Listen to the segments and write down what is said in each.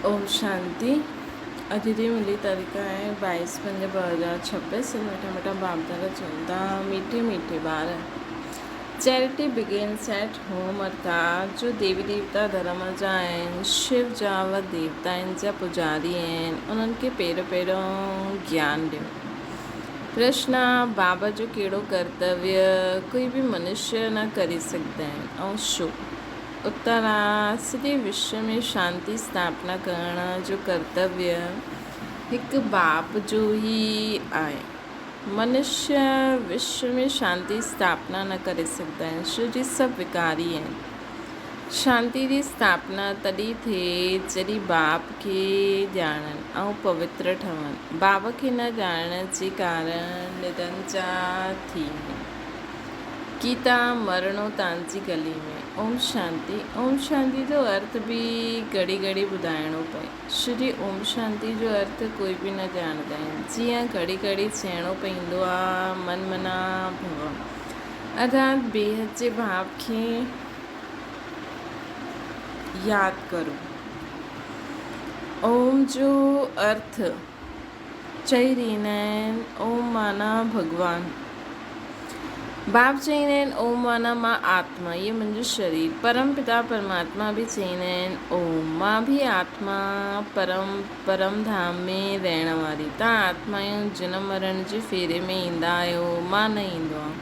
اوم شانتي اڄ جي ملي تاريخ آهي بائيس پنج 2026 مٺا مٺا باپ دادا چون ٿا ميٺي ميٺي ٻار چيرٽي بگنس ايٽ هوم ارٿات جو ديوي ديوتا ڌرم جا آهن شو جا و ديوتائن جا پوڄاري آهن انهن کي پهريون پهريون گيان ڏيو پرشن بابا جو ڪهڙو ڪرتويه ڪوئي به منشيه نه ڪري سگهندا آهن ۽ ڇو اترا، سڄي وشو ۾ شانتي اسٿاپنا ڪرڻ جو ڪرتويه هڪ باپ جو ئي آهي. منشيه وشو ۾ شانتي اسٿاپنا نه ڪري سگهندا آهن، ڇو جي سڀ وڪاري آهن. شانتي جي اسٿاپنا تڏهن ٿئي جڏهن باپ کي ڄاڻن ۽ پوتر ٺهن. باپ کي نه ڄاڻڻ جي ڪارڻ نرنجا ٿي وڃن. گيتا مرڻو تانجي گلي ۾. اوم شانتي اوم شانتي جو ارٿ به گهڙي گهڙي ٻڌائڻو پئي. شري اوم شانتي جو ارٿ ڪوئي به نه ڄاڻندا آهن. جيئن گهڙي گهڙي چئڻو پئيندو آ من منا ڀو ارٿات بيحد جي ڀاو کي ياد ڪرو. اوم جو ارٿ چئي رهيندا آهن اوم معنيٰ ڀڳوان. باپ چئيندا آهن اوم معنيٰ مان آتما، هيء منهنجو شرير. پرم پتا پرماتما به چئيندا آهن اوم، مان به آتما پرم پرم ڌام ۾ رهڻ واري. توهان آتمائون جنم مرڻ جي ڦيري ۾ ايندا آهيو، مان نه ايندو آهيان.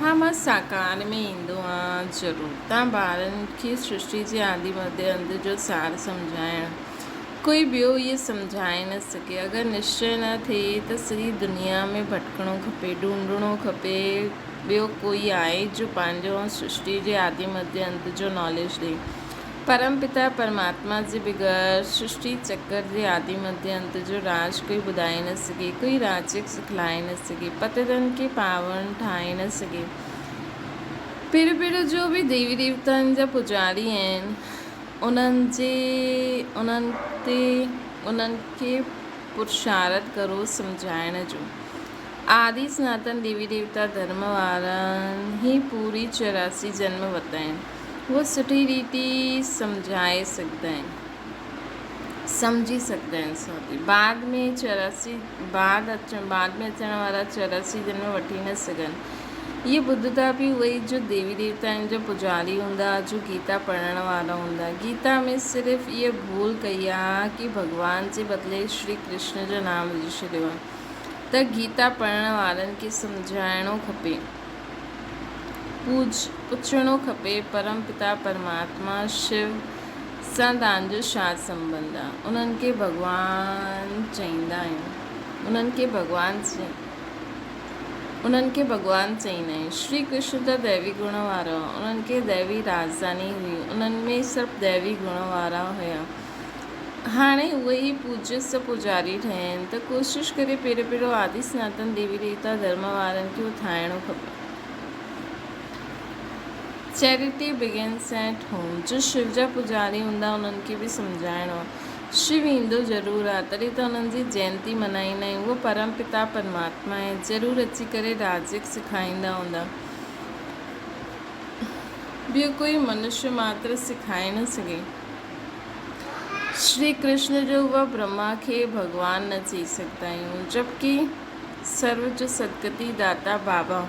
ها مان ساڪار ۾ ايندو آهيان ضرور. توهان ٻارن کي سرشٽي جي آدي مڌيه انت جو سار سمجهائڻ. ڪوئي ٻيو اهي سمجهائي نه سگهي. اگر نشچي نه ٿئي ته سڄي دنيا ۾ ڀٽڪڻو کپي، ڍونڍڻو کپي، ٻيو ڪوئي آهي جو پنهنجو ۽ سرشٽي جي آدي مڌيه انت جو ناليج ڏئي. پرم پتا پرماتما جي بغير سرشٽي چڪر جي آدي مڌيه انت جو راز ڪوئي ٻڌائي نه سگهي، ڪوئي راجڪ سکلائي نه سگهي، پتيتن کي پاون ٺاهي نه سگهي. پير پير جو به ديوي ديوتائن جا پوڄاري آهن. انهن جي انهن تي انهن کي پرشارٿ ڪرو سمجهائڻ جو. آدي سناتن ديوي ديوتا ڌرم وارن هي پوري 84 جنم ورتا آهن. هو سٺي ريتي سمجهائي سگهندا آهن. سمجهي سگهندا آهن سوري. بعد ۾ 84 بعد اچڻ بعد ۾ اچڻ وارا 84 جنم وٺي نه سگهن. اهي ٻڌندا به اهي ئي جو ديوي ديوتائن جا پوڄاري هوندا، جو گيتا پڙهڻ وارا هوندا. گيتا ۾ صرف اها ڀول ڪئي آ ڪي ڀڳوان جي بدلي شري ڪرشن جو نام وجهي ڇڏيو آ ته گيتا پڙهڻ وارن کي سمجهائڻو کپي، پوڄ پڇڻو کپي پرم پتا پرماتما شو سان تان جو ڇا سنٻنڌ آ؟ انهن کي ڀڳوان چئيندا آهيون. انهن کي ڀڳوان انهن کي ڀڳوان چئيندا آهيون. شري ڪرشن ته ديوي گڻ وارو هو. انهن کي ديوي راڄڌاني هئي. انهن ۾ سڀ ديوي گڻ وارا هيا. هاڻي اهي ئي پوڄيه سڀ پوڄاري ٺهيا آهن ته ڪوشش ڪري پهريون پهريون آدي سناتن ديوي ديوتا ڌرم وارن کي اٿائڻو کپي. چيرٽي بگنس ايٽ هوم جو شو جا پوڄاري هوندا انهن کي به سمجهائڻو آهي. شو ايندو ضرور آ، تڏهن ته انهن جي جينتي منائيندا آهيون. اهو پرم پتا پرماتما آهي، ضرور اچي ڪري راجڪ سکائيندا هوندا. ٻيو ڪوئي منشيه ماتر سکائي نه سگهي. شري ڪرشن جو اها برهما کي ڀڳوان نه چئي سگهندا آهيون، جبڪه سرو جو سدگتي داتا بابا.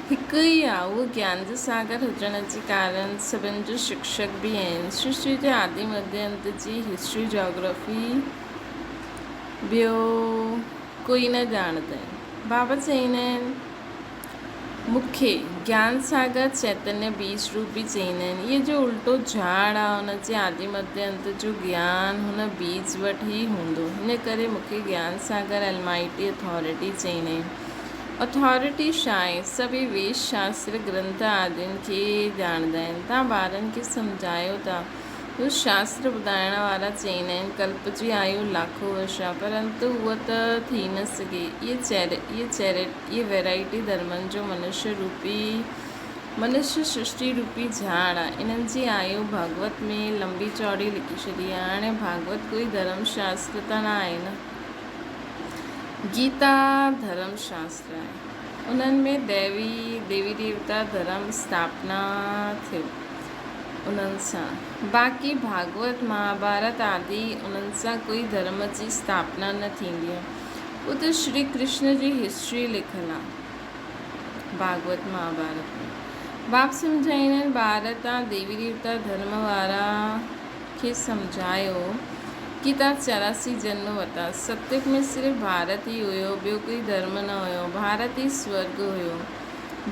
هڪ ئي آ، اهو گيان جو ساگر هجڻ جي ڪارڻ سڀن جو شڪشڪ به آهن. سرشٽي جي آدي مڌيه انت جي هسٽري جاگرافي ٻيو ڪوئي نه ڄاڻندو آهن. بابا چئيندا آهن مون کي گيان ساگر چيتنيه بيج روپ به چئيندا آهن. اهي جو الٽو جهاڙ آ ان جي آدي مڌيه انت جو گيان هن بيج وٽ ئي هوندو. هن ڪري مون کي گيان ساگر المائٽي اٿارٽي چئيندا آهن. اٿارٽي شاهه سڀئي ويد شاستر گرنٿ آدين کي ڄاڻندا آهن. توهان ٻارن کي سمجهايو ٿا. هو شاستر ٻڌائڻ وارا چئيندا آهن ڪلپ جي آيو لاکو ورش آ پرنتو اهو ته ٿي نه سگهي. اهي چيري اهي ويرائٽي ڌرمن جو منشيه روپي منشيه سرشٽي روپي جهاڙ آ. انهن جي آيو ڀاڳوت ۾ لنبي چوڙي لکي ڇڏي آ. هاڻي ڀاڳوت ڪوئي ڌرم شاستر ته نه آهي نه. گيتا ڌرم شاستر آهي. انهن ۾ ديوي، ديوي ديوتا ڌرم اسٿاپنا ٿيو. انهن سان. باقي ڀاڳوت، مهاڀارت آدي انهن سان ڪوئي ڌرم جي اسٿاپنا نه ٿيندي آهي. اهو ته شري ڪرشن جي هسٽري لکيل آهي ڀاڳوت مهاڀارت ۾. باپ سمجهائيندا آهن ٻار تان ديوي ديوتا ڌرم وارا کي سمجهايو ڪي تان 84 جنم ورتا. ستيگ ۾ صرف ڀارت ئي هيو ٻيو ڪوئي ڌرم نه هيو. ڀارت ئي سورڳ هيو.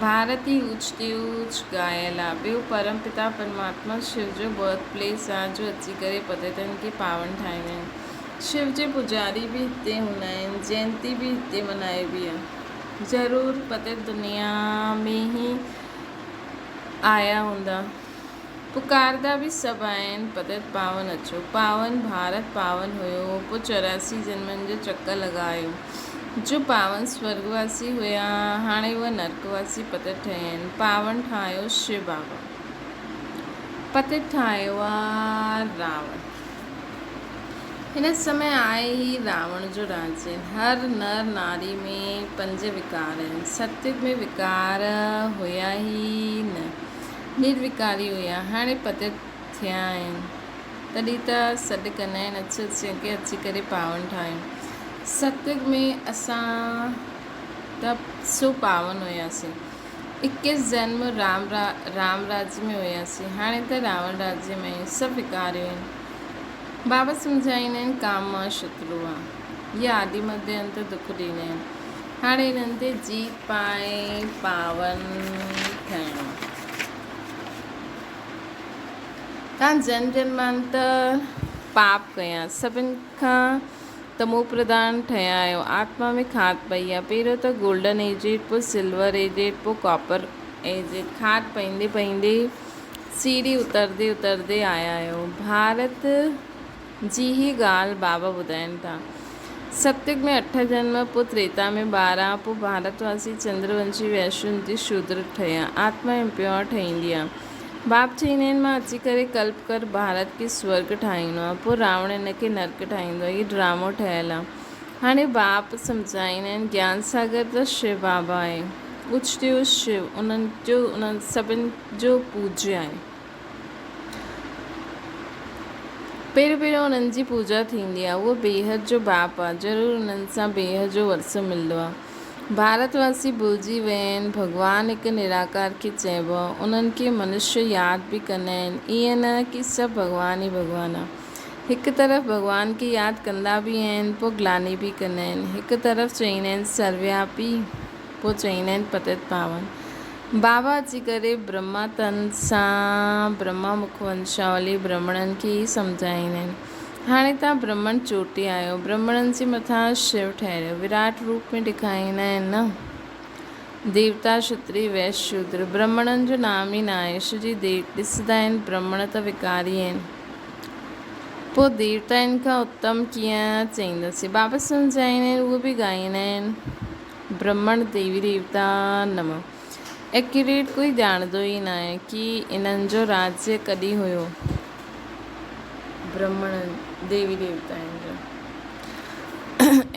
ڀارت ئي اوچ تي اوچ ڳايل آ. ٻيو پرم پتا پرماتما شو جو برٿ پليس آ جو اچي ڪري پتيتن کي پاون ٺاهيندا آهن. شو جي پوڄاري به هتي هوندا آهن. جينتي به هتي منائبي آ. ضرور پتيت دنيا ۾ ئي آيا هوندا. پڪاردا به سڀ آهن پتيت پاون اچو. پاون ڀارت پاون هيو پوء 84 جنمن جو چڪر لڳايو. جو پاون سورڳ واسي هيا هاڻي اهي نرڪ واسي پتيت ٺهيا آهن. پاون ٺاهيو شو بابا. پتيت ٺاهيو آ راوڻ. هن سمي آهي ئي راوڻ جو راڄ. هر نر ناري ۾ پنج وڪار آهن. ستيگ ۾ وڪار هيا ئي نه. نروڪاري هيا. هاڻي پتيت ٿيا آهن. تڏهن ته سڏ ڪندا آهن اچ اسين کي اچي ڪري پاون ٺاهيون. ستيگ ۾ اسان ته سو پاون هياسين. اڪيس جنم رام رام راڄ ۾ هياسين. هاڻي ته راوڻ راڄ ۾ آهيون. سڀ وڪاريون آهن. بابا سمجهائيندا آهن ڪام مان شترو آ. هي آدي مڌ انت دک ڏيندا آهن. هاڻي انهن تي جيت پائي پاون ٺهڻو. تان جنم جنمانتر پاپ ڪيا. سڀن کان تمو پرڌان ٺهيا آهيو. آتما ۾ کاڌ پئي آ. پهريون ته گولڊن ايجڊ، پوء سلور ايجڊ، پوء ڪاپر ايجڊ. کاڌ پئيندي پئيندي سيڙهي اترندي اترندي آيا آهيو. ڀارت جي هي ڳالهه بابا ٻڌائين ٿا. ستيگ ۾ اٺ جنم، پوء تريتا ۾ 12، پوء ڀارت واسي چندر ونشي ويشونتي شودر ٺهيا. آتما امپيور ٺهيندي آ. باپ چئيندا آهن مان اچي ڪري ڪلپ ڪر ڀارت کي سورڳ ٺاهيندو آهيان پوء راوڻ هن کي نرڪ ٺاهيندو آهي. هي ڊرامو ٺهيل آ. هاڻي باپ سمجهائيندا آهن گيان ساگر ته شو بابا آهي. اچ ديو شو انهن جو انهن سڀن جو پوڄ آهي. پهريون پهريون انهن جي پوڄا ٿيندي آهي. اهو بيحد جو باپ آهي. ضرور انهن سان بيحد جو ورثو ملندو آهي. ڀارت واسي ڀلجي ويا آهن. ڀڳوان هڪ نراڪار کي چئبو آهي. انهن کي منشيه ياد به ڪندا آهن. ائين نه ڪي سڀ ڀڳوان ئي ڀڳوان آهي. هڪ طرف ڀڳوان کي ياد ڪندا به آهن پوء گلاني به ڪندا آهن. هڪ طرف چئيندا آهن سروياپي پوء چئيندا آهن پتت پاون. بابا اچي ڪري برهما تن سان برهما مک ونشاولي برهمڻن کي ئي سمجهائيندا آهن. هاڻي توهان برهمڻ چوٽي آهيو. برهمڻن جي مٿان شو ٺهريو. وراٽ روپ ۾ ڏيکاريندا آهن نه. ديوتا، شتري، ويش، شودر. برهمڻن جو نام ئي ناهي. شو جي ڏسندا آهن برهمڻ ته وڪاري آهن. پوء ديوتائن کان اتم ڪيئن چئينداسين. بابا سمجهائيندا آهن اهو به ڳائيندا آهن. برهمڻ ديوي ديوتا نم. ايڪيوريٽ ڪوئي ڄاڻندو ئي ناهي ڪي انهن جو راجيه ڪڏهن هيو. برهمڻن ديوي ديوتائن جو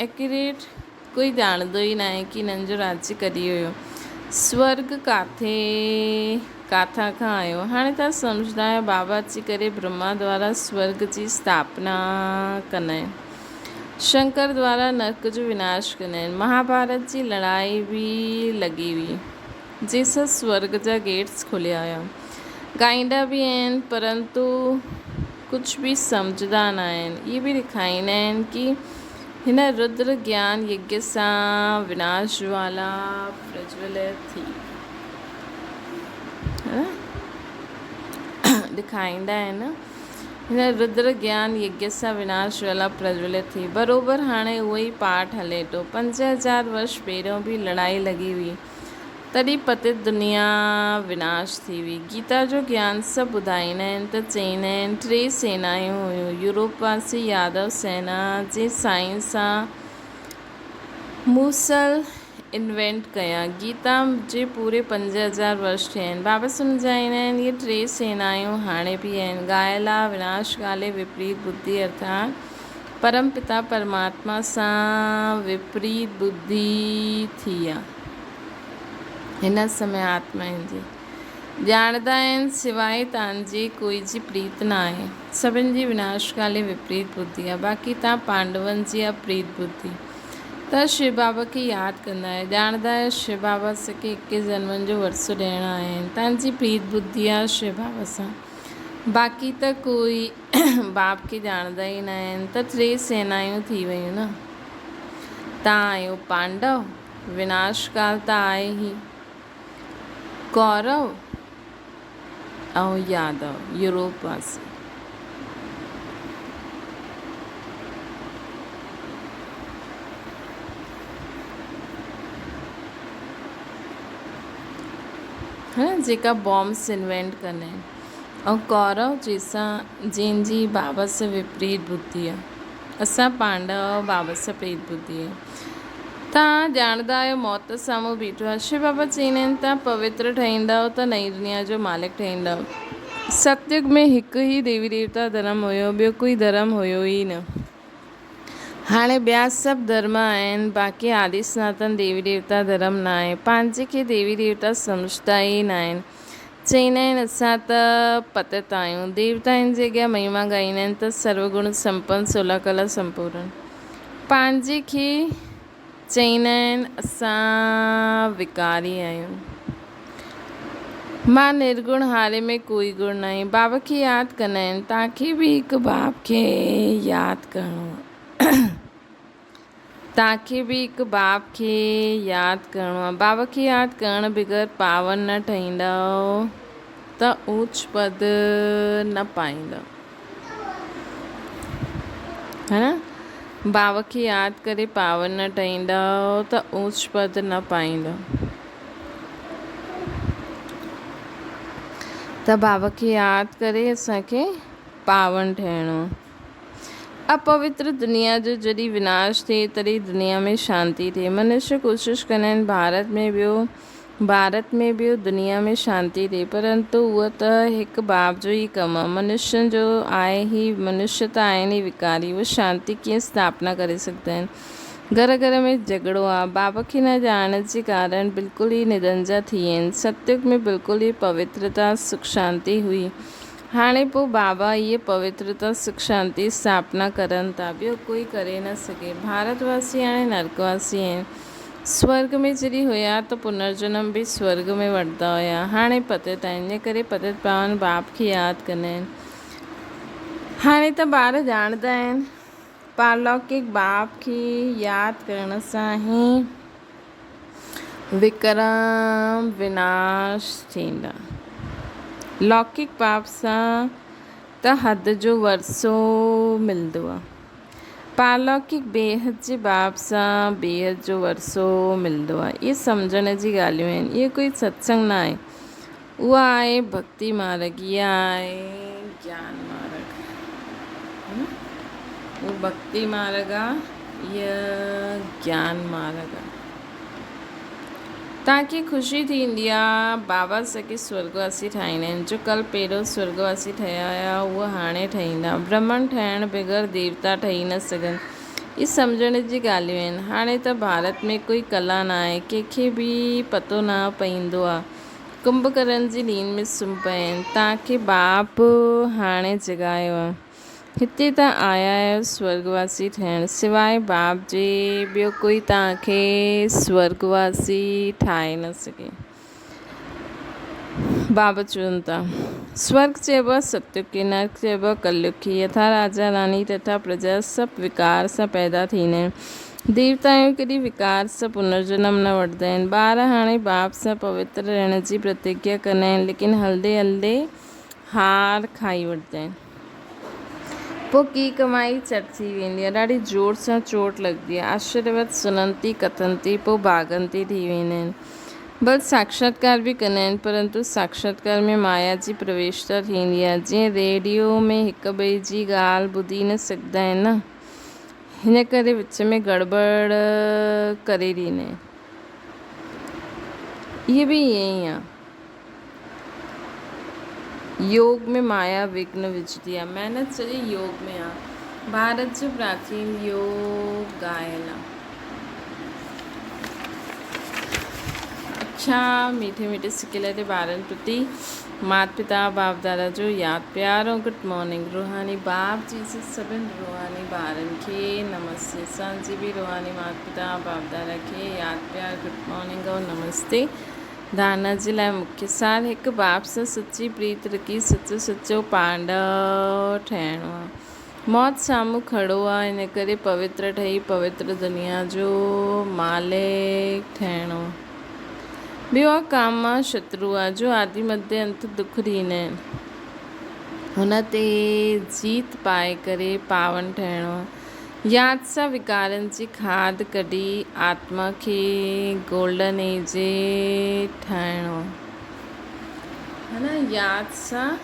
ايڪيوريٽ ڪوئي ڄاڻندو ئي ناهي ڪي انهن جو راجيه ڪڏهن هيو. سورڳ ڪاٿي ڪاٿان کان آيو. هاڻي توهان سمجهندا آهيو بابا اچي ڪري برهما دوارا سورڳ جي اسٿاپنا ڪندا آهن. شنڪر دوارا نرڪ جو وناش ڪندا آهن. مهاڀارت جي لڙائي به لڳي هئي، جنهن سان سورڳ جا گيٽس کليا هيا. ڳائيندا به آهن پرنتو ڪجهه به سمجهندا نه آهن. اهي به ڏيکاريندا آهن ڪي هن ردر گيان يگيه سان وناش جوالا پرجولت ٿي. ڏيکاريندا آهن. هن ردر گيان يگيه سان وناش جوالا پرجولت ٿي. بروبر هاڻي اهو ئي پاٺ هلي ٿو. 5000 ورش پهريون به لڙائي لڳي هئي. تڏهن پتت دنيا وناش ٿي هئي. گيتا جو گيان سڀ ٻڌائيندا آهن ته چئيندا آهن ٽي سينايون هيون. يورپ واسي يادو سينا جي سائنس سان موصل انوينٽ ڪيا. گيتا جي پوري 5000 ورش ٿيا آهن. بابا سمجهائيندا آهن اهي ٽي سينايون هاڻي به آهن. گائلا، وناش ڪالي وپريت ٻڌي ارٿات پرم پتا پرماتما سان وپريت ٻڌي ٿي آ. هن سمي آتمائن جي. ڄاڻندا آهن، سواء تان جي ڪوئي جي پريت نه آهي. سڀن جي وناش ڪالي وپريت ٻڌي آهي، باقي تان پانڊون جي آ پريت ٻڌي. تان شو بابا کي ياد ڪندا آهيو. ڄاڻندا آهيو شو بابا اسان کي ايڪيهه جنمن جو ورثو ڏيڻ آيا آهن. تان جي پريت ٻڌي آ شو بابا سان. باقي ته ڪوئي باپ کي ڄاڻندا ئي نه آهن ته ٽي سينايون ٿي ويون نه. تان آهيو پانڊو، وناش ڪال ته آهي ئي. ڪورو ۽ يادو يورپ واسي. ها جيڪا بامس انوينٽ ڪندا آهن ۽ ڪورو جيسان جنهن جي بابا سان وپريت ٻڌي آهي اسان پانڊو بابا سان پريت ٻڌي آهي توهان ڄاڻندا آهيو موت سامهون بيٺو آهي. شو بابا چئيندا آهن توهان پوتر ٺهيندؤ ته نئين دنيا جو مالڪ ٺهيندؤ. ستيگ ۾ هڪ ئي ديوي ديوتا ڌرم هيو ٻيو ڪوئي ڌرم هيو ئي نه. هاڻي ٻيا سڀ ڌرم آهن باقي آدي سناتن ديوي ديوتا ڌرم ناهي. پنهنجي کي ديوي ديوتا سمجهندا ئي ناهن. چئيندا آهن اسان ته پتت آهيون. ديوتائن جي اڳيان مهما ڳائيندا آهن ته سرو گڻ سمپن سولا ڪلا سمپورن. پنهنجي کي چئيندا آهن اسان وڪاري آهيون. مان نرگڻ هاري ۾ ڪوئي گڻ ناهي. بابا کي ياد ڪندا آهن. توهان کي به هڪ باب کي ياد ڪرڻو آهي. توهان کي به هڪ باب کي ياد ڪرڻو آهي. باب کي ياد ڪرڻ بغير پاون نه ٺهيندؤ ته اوچ پد نه پائيندؤ. ها نه؟ باب کي ياد ڪري پاون نه ٺهيندؤ ته اوچ پد نه پائيندؤ. ته باب کي ياد ڪري اسان کي پاون ٺهڻو آهي. اپوتر دنيا جو جڏهن وناش ٿئي تڏهن دنيا ۾ شانتي ٿئي. منشيه ڪوشش ڪندا آهن ڀارت ۾ ٻيو ڀارت ۾ ٻيو دنيا ۾ شانتي ٿئي پرنتو اهو ته هڪ باپ جو ئي ڪم آهي. منشين جو آهي ئي منشيه ته آهن ئي وڪاري اهي شانتي ڪيئن اسٿاپنا ڪري سگهندا آهن. گهر گهر ۾ جهڳڙو آهي. باپ کي نه ڄاڻڻ جي ڪارڻ بلڪل ئي نرنجا ٿي ويا آهن. ستيگ ۾ بلڪل ئي پوترتا سک شانتي هئي. هاڻي پوء بابا اهي پوترتا سک شانتي اسٿاپنا ڪرن ٿا، ٻيو ڪوئي ڪري نه سگهي. ڀارت واسي هاڻي نرڪ واسي آهن. سورڳ ۾ جڏهن هيا ته پنرجنم به سورڳ ۾ وٺندا هيا. هاڻي پتت آهن، ان ڪري پتت پاون باپ کي ياد ڪندا آهن. هاڻي ته ٻار ڄاڻندا آهن، پارلوڪڪ باپ کي ياد ڪرڻ سان ئي وڪرم وناش ٿيندا. لوڪڪ پاپ سان ته حد جو ورثو ملندو آ. پارلوڪڪ بيحد جي باپ سان بيحد جو ورثو ملندو آ. اهي سمجهڻ جي ڳالهيون آهن. اهو ڪوئي ستسنگ نه آهي. اها آهي ڀڳتي مارڳ، اها آهي گيان مارڳ. اهو ڀڳتي مارڳ آ، اها گيان مارڳ آ. توهان کي خوشي ٿيندي آ، بابا سکي سورڳواسي ٺاهيندا آهن. جو ڪل پهريون سورڳواسي ٺهيا هيا، اهي هاڻي ٺهيندا. برهمڻ ٺهڻ بغير ديوتا ٺهي نه سگهن. اهي سمجهڻ جي ڳالهيون آهن. هاڻي ته ڀارت ۾ ڪوئي ڪلا ناهي، ڪنهن کي به پتو نه پئيندو آ. ڪنڀڪرڻ جي نيند ۾ سمهي پيا آهن. توهان کي باپ هاڻي جڳايو آهي. هتي ته آيا آهيو سورڳواسي ٺهڻ. سواء باپ جي ٻيو ڪوئي توهان کي سورڳواسي ٺاهي نه سگهي. بابا چون ٿا، سورڳ چئبو آهي ستيگ کي، نرڪ چئبو آهي ڪليگ کي. يٿا راجا راڻي تٿا پرجا سڀ وڪار سان پيدا ٿيندا آهن. ديوتائون ڪڏهن وڪار سان پنرجنم نه وٺندا آهن. ٻار هاڻي باپ سان پوتر رهڻ جي پرتگيا ڪندا آهن، ليڪن هلندي هلندي هار کائي وٺندا آهن. پوء ڪي ڪمائي چٽ ٿي ويندي آهي. ڏاڍي زور سان چوٽ لڳندي آهي. آشچريوت سننتي ڪٿنتي پوء ڀاڳنتي ٿي ويندا آهن. بلڪ ساکشاتڪار به ڪندا آهن، پرنتو ساکشاتڪار ۾ مايا جي پرويشتا ٿيندي آهي. جيئن ريڊيو ۾ هڪٻئي جي ڳالهه ٻڌي نه سگهندا آهن نه. هن ڪري وچ ۾ گڙٻڙ ڪري ڏيندي. اهي به ائين ئي آ. يوگ ۾ مايا وگهن وجهندي آ. محنت سڄي يوگ ۾ آ. ڀارت جو پراچين يوگ ڳايل آ. اڇا. اڇا ميٺي ميٺي سڪيلڌي ٻارن پرتي مات پتا باپ دادا جو ياد پيار ۽ گڊ مارننگ روحاني باپ جي سي سڀن روحاني ٻارن کي نمستي اسان جي به روحاني مات پتا باپ دادا کي ياد پيار گڊ مارننگ ۽ نمستي ڌارنا جي لاء مکيه سار هڪ باپ سان سچي پريت رکي سچو سچو پانڊو ٺهڻو آ موت سامهون کڙو آ ان ڪري پوتر ٺهي پوتر دنيا جو مالڪ ٺهڻو ٻيو آ ڪام مان شترو آ جو آدي مڌي انت دک ڏيندا آهن هن تي جيت پائي ڪري پاون ٺهڻو آ ياد سان وڪارن جي کاڌ ڪڍي آتما کي گولڊن ايج ٺاهڻو آ نه ياد سان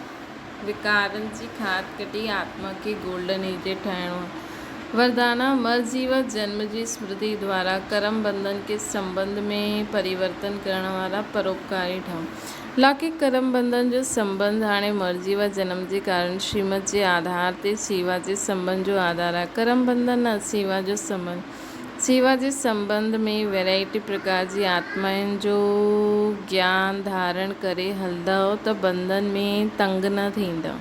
وڪارن جي کاڌ ڪڍي آتما کي گولڊن ايج ٺاهڻو آهي. وردانا، مرضي و جنم جي سمرتي دوارا ڪرم بنڌن ڪي سنٻنڌ ۾ پريورتن ڪرڻ وارا پروپڪاري ٺهو. لوڪڪ ڪرم بنڌن جو سنٻنڌ هاڻي مرضي و جنم جي ڪارڻ شريمت جي آڌار تي سيوا جي سنٻنڌ جو آڌار آهي. ڪرم بنڌن نه سيوا جو سنٻنڌ. سيوا جي سنٻنڌ ۾ ويرائٽي پرڪار جي آتمائن جو گيان ڌارڻ ڪري هلندؤ ته بنڌن ۾ تنگ نه ٿيندؤ.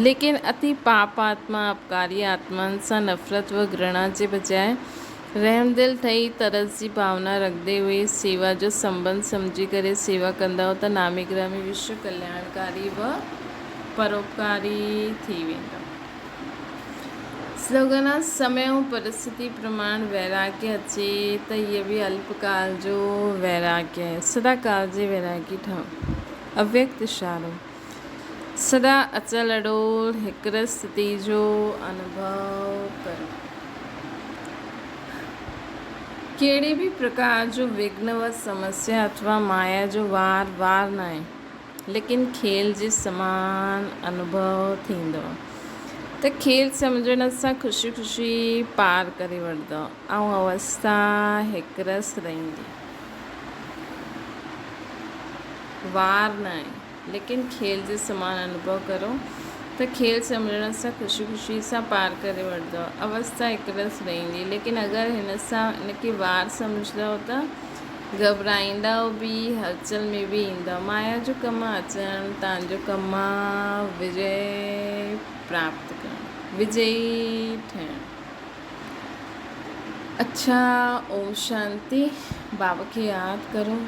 ليڪن اتي پاپ آتما، اپڪاري آتمائن سان نفرت و گهرڻا جي بجاء رحمدل ٺهي ترس جي ڀاونا رکندي هئي سيوا جو سنٻنڌ سمجهي ڪري سيوا ڪندؤ ته نامي گرامي وشو ڪلياڻڪاري و پروپڪاري ٿي ويندؤ. سلوگن آ، سمي ۽ پرسٿتي پرماڻ ويراڳي اچي ته هيء به الپ ڪال جو ويراڳي آهي. سدا ڪال جي ويراڳي ٺهو. اويڪت اشارو، سدا اچل اڏول هڪرس ستي جو انوڀو ڪرو. ڪهڙي به پرڪار جو وگهن و سمسيا اٿوا مايا جو وار وار ناهي. ليڪن کيل جي سمان انوڀو ٿيندو ته کيل سمجهڻ سان خوشي خوشي پار ڪري وٺندو ۽ اوستا هڪرس رهندي. وار ناهي ليڪن کيل جي سمان انوڀو ڪرو ته کيل سمجهڻ سان خوشي خوشي سان پار ڪري وٺندو اوستا هڪرس رهندي ليڪن اگر هن سان ان کي وار سمجهندو ته گهٻرائيندؤ به، هلچل ۾ به ايندؤ. مايا جو ڪم آ اچڻ، تان جو ڪم آ وجئه پراپت ڪرڻ، وجئي ٺهڻ. اڇا اوم شانتي. بابا کي ياد ڪرو.